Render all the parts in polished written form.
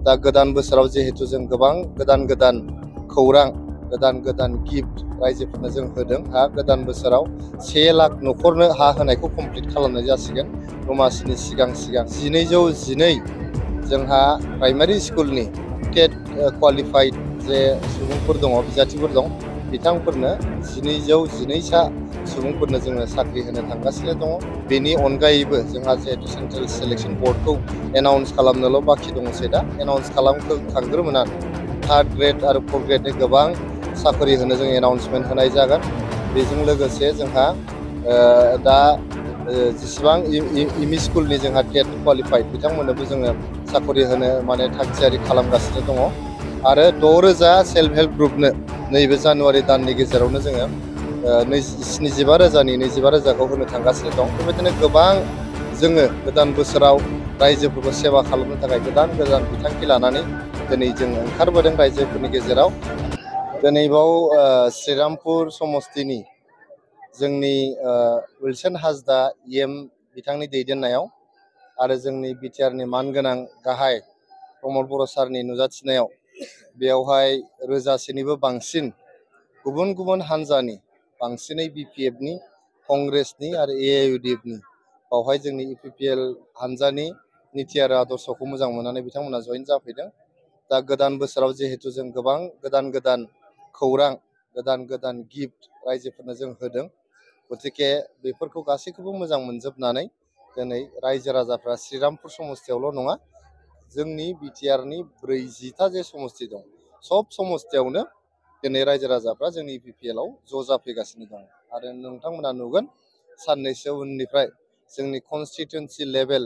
दा गोदान बोसोराव जिहेतु जों गोबां गोदान खौरां गोदान गिफ्ट रायजोफोरनो जों होदों। हा गोदान बोसोराव 1 लाख न'खरनो हा होनायखौ कमप्लिट खालामनाय जासिगोन दमासिनि सिगां 1212 जोंहा प्राइमारि स्कुलनि टेट क्वालिफाइड जे सुबुंफोर दङ, बिजाथिफोर दं, बिथांफोरनो 1212सा सुबुंफोरनो जोङो साख्रि होनो थांगासिनो दङ। बेनि अनगायैबो जोंहा जिहेतु सेन्ट्रेल सिलेक्शन बर्डखौ एनाउन्स खालामनोल' बाखि दङसै दा, एनाउन्स खालामखांग्रोमोनानो 3rd ग्रेड आरो 4th ग्रेडनि गोबां साख्रि होनो जों एनाउन्समेन्ट होनाय जागोन। बेजों लोगोसे जोंहा दा जेसेबां एमइ स्कुलनि जोंहा टेट क्वालिफाइड बिथांमोननोबो जोङो साख्रि होनो माने थागथियारि खालामगासिनो दङ। आरो 6000 सेल्फ हेल्प ग्रुपनो नैबे जानुवारि दाननि गेजेरावनो जोङो 75,000नि 25,000खौ होनो थांगासिनो दं। बेबायदिनो गोबां जोङो गोदान बोसोराव रायजोफोरखौ सेवा खालामनो थाखाय गोदान बिथांखि लानानै दिनै जों ओंखारबोदों रायजोफोरनि गेजेराव। दिनैबाव श्रीरामपुर समस्तिनि जोंनि उइलसन हाजदा EM बिथांनि दैदेननायाव आरो जोंनि बिटिआरनि मानगोनां गाहाय प्रमद बर' सारनि नुजाथिनायाव बेयावहाय 1000सेनिबो बांसिन गुबुन हान्जानि, बांसिनै BPFनि, कंग्रेसनि आरो AIUDFनि बावहाय जोंनि EPPL हान्जानि निति आरो आदर्शखौ मोजां मोननानै बिथांमोना जइन जाफैदों। दा गोदान बोसोराव जिहेतु जों गोबां गोदान खौरां गोदान गिफ्ट रायजोफोरनो जों होदों। गतिके बेफोरखौ गासैखौबो मोजां मोनजोबनानै दिनै रायजो राजाफ्रा श्रीरामपुर समस्तियावल' नङा, जोंनि बिटिआरनि 40टा जे समस्ति दं, सब समस्तियावनो दिनै रायजो राजाफ्रा जोंनि EPPLआव ज' जाफैगासिनो दं। आरो नोंथांमोना नुगोन साननैसो उननिफ्राय जोंनि कनस्टिटुएन्सि लेभेल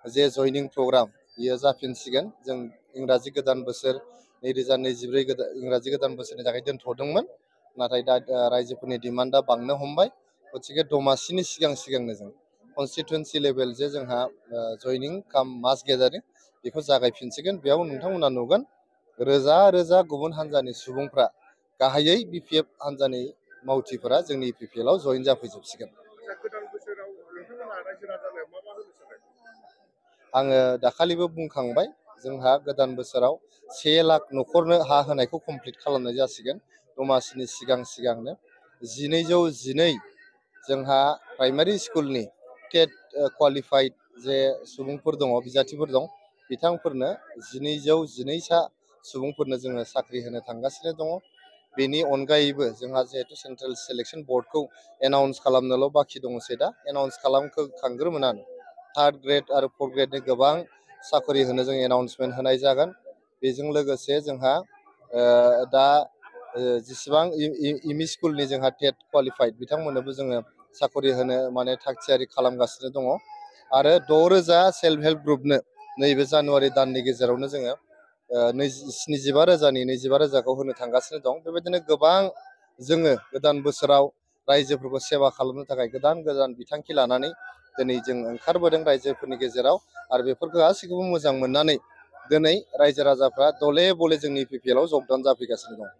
जे जयनिं प्रग्राम बियो जाफिनसिगोन। जों इंराजि गोदान बोसोर 2024 इंराजि गोदान बोसोरनि थाखाय दोनथ'दोंमोन, नाथाय दा रायजोफोरनि डिमान्डआ बांनो हमबाय। गतिके दमासिनि सिगांनो जों कनस्टिटुएन्सि लेभेल जे जोंहा जयनिं काम मास गेदारिं बेखौ जागायफिनसिगोन। बेयाव नोंथांमोना नुगोन रोजा गुबुन हान्जानि सुबुंफ्रा, गाहायै BPF हान्जानि मावथिफोरा जोंनि EPPLआव जइन जाफैजोबसिगोन। आङो दाखालिबो बुंखांबाय, जोंहा गोदान बोसोराव 1 लाख न'खरनो हा होनायखौ कमप्लिट खालामनाय जासिगोन दमासिनि सिगांनो। 1212 जोंहा प्राइमारि स्कुलनि टेट क्वालिफाइड जे सुबुंफोर दङ, बिजाथिफोर दं, बिथांफोरनो 1212सा सुबुंफोरनो जोङो साख्रि होनो थांगासिनो दङ। बेनि अनगायैबो जोंहा जिहेतु सेन्ट्रेल सिलेक्शन बर्डखौ एनाउन्स खालामनोल' बाखि दङसै दा, एनाउन्स खालामखांग्रोमोनानो 3rd ग्रेड आरो 4th ग्रेडनि गोबां साख्रि होनो जों एनाउन्समेन्ट होनाय जागोन। बेजों लोगोसे जोंहा दा जेसेबां एमइ स्कुलनि जोंहा टेट क्वालिफाइड बिथांमोननोबो जोङो साख्रि होनो माने थागथियारि खालामगासिनो दङ। आरो 6000 सेल्फ हेल्प ग्रुपनो नैबे जानुवारि दाननि गेजेरावनो जोङो 75,000नि 25,000खौ होनो थांगासिनो दं। बेबायदिनो गोबां जोङो गोदान बोसोराव रायजोफोरखौ सेवा खालामनो थाखाय गोदान बिथांखि लानानै दिनै जों ओंखारबोदों रायजोफोरनि गेजेराव। आरो बेफोरखौ गासैखौबो मोजां मोननानै दिनै रायजो राजाफ्रा दले बले जोंनि EPPLआव जगदान जाफैगासिनो दं।